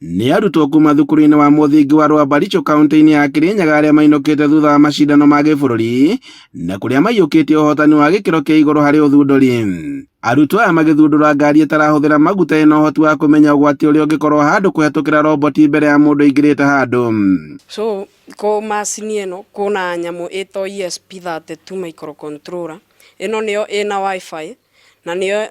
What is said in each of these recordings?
Nĩ arutwo kuma thukuru-inĩ wa mũthingi wa Rwambaricho kaunti-inĩ ya Kirinyaga arĩa mainũkĩte thutha wa macindano ma gĩbũrũri na kũrĩa maiyũkĩtie ũhotani wa gĩkĩro kĩa igũrũ harĩ ũthundũri. Arutwo aya magĩthundũra ngari ĩtarahũthĩra maguta ĩna ũhoti wa kũmenya ũgwati ũrĩa ũngĩkorwo handũ kũhetũkĩra roboti mbere ya mũndũ aingĩrĩte handũ. So kũ macini ĩno kũna nyamũ ĩtwo ESP32 microcontroller ĩno nĩyo ĩna wifi na nĩyo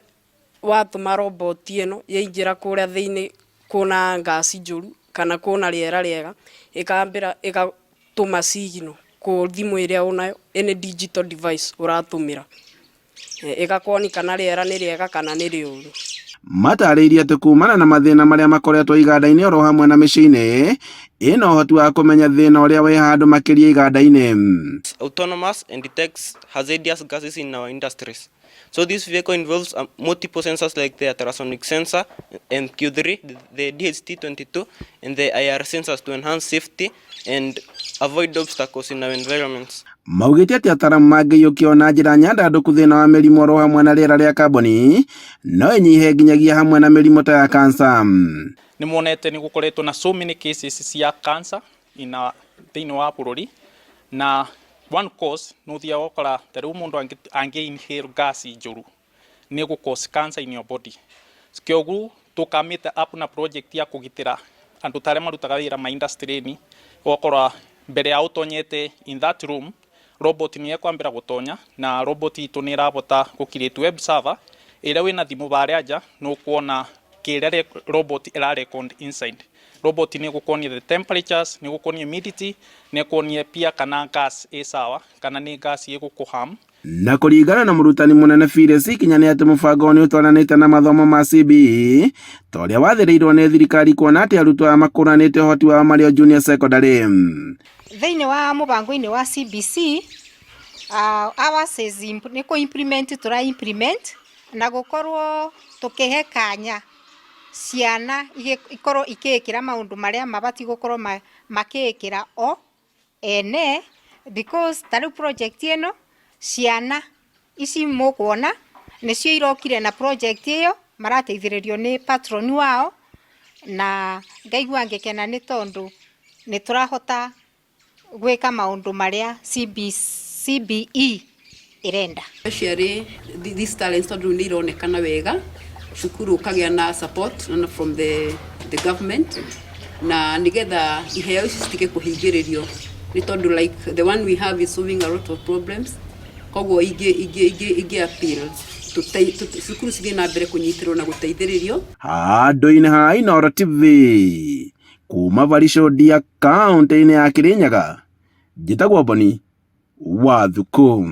watũma robot ĩno yaingĩra kũrĩa thĩinĩ kũna ngaci njũru kana kũna rĩera rĩega ĩkambĩra ĩgatũma signal kũ thimũ ĩrĩa ũnayo any digital device ũratũmĩra ĩgakuonia kana rĩera nĩ rĩega kana nĩ rĩũru. Matarĩirie atĩ kumana na mathĩna marĩa makoretwo iganda-inĩ oro hamwe na mĩciĩ-inĩ, ĩna ũhoti wa kũmenya thĩna ũrĩa wĩ handũ makĩria iganda-inĩ. Autonomous and detects hazardous gases in our industries. So this vehicle involves multiple sensors like the ultrasonic sensor, MQ3, the DHT22, and the IR sensors to enhance safety and avoid obstacles in our environments. Maugĩte atĩ ataaramu mangĩiyũkia na njĩra nyandandũku thĩna wa mĩrimũ oro hamwe na rĩera rĩa kaboni no ĩnyihe nginyagia hamwe na mĩrimũ ta ya kansa. Nĩ monete nĩ gũkoretwo na so many cases cia cancer ina thĩinĩ wa bũrũri, na one cause nĩ ũthiaga ũgakora ta rĩu mũndũ angĩ inhale gas njũru nĩ gũ cause cancer in your body. Kĩoguo tũkamĩte up na project ya kũgitĩra andũ ta arĩa marutaga wĩra ma industry-inĩ, ũgakora mbere ya ũtonyete in that room, robot nĩ ĩkwambĩra gũtonya, na robot itũ nĩ ĩrahota gũ create web server ĩrĩa wĩna thimũ varĩa nja nĩ ũkuona kĩrĩa robot ĩra record inside. Robot nĩ ĩgũkuonia the temperatures, nĩ ĩgũkuonia humidity, nĩ ĩkuonia pia kana gas ĩ sawa kana nĩ gas ĩgũkũ harm. Na kũringana na mũrutani mũnene Phyllis Ikinya nĩ atĩ mũbango nĩ ũtwaranĩte na mathomo ma CBE ta ũrĩa wathĩrĩirwo nĩ thirikari kuona atĩ arutwo aya makũranĩte ũhoti wao marĩ o junior secondary. Thĩinĩ wa mũbango-inĩ wa CBC, ours is nĩ kũ implement tũra implement na gũkorwo tũkĩhe kanya ciana ikorwo ikĩĩkĩra maũndũ marĩa mabatiĩ gũkorwo makĩĩkĩra o ene, because ta rĩu project ĩno ciana ici mũkuona nĩcio irokire na project ĩyo, marateithĩrĩrio nĩ patron wao, na ngaigua ngĩkena nĩ tondũ nĩ tũrahota gwĩka maũndũ marĩa CBE ĩrenda. Especially these talents, tondũ nĩ ironekana wega cukuru ũkagĩa na support from the government, na nigetha iheo ici citige kũhingĩrĩrio, nĩ tondũ like the one we have is solving a lot of problems. Koguo ingĩ appeal cukuru cithiĩ na mbere kũnyitĩrwo na gũteithĩrĩrio. Handũ-inĩ ha Inooro TV kuma Barisho kaunti-inĩ ya Kirinyaga, njĩtagwo Boni wa Thuku.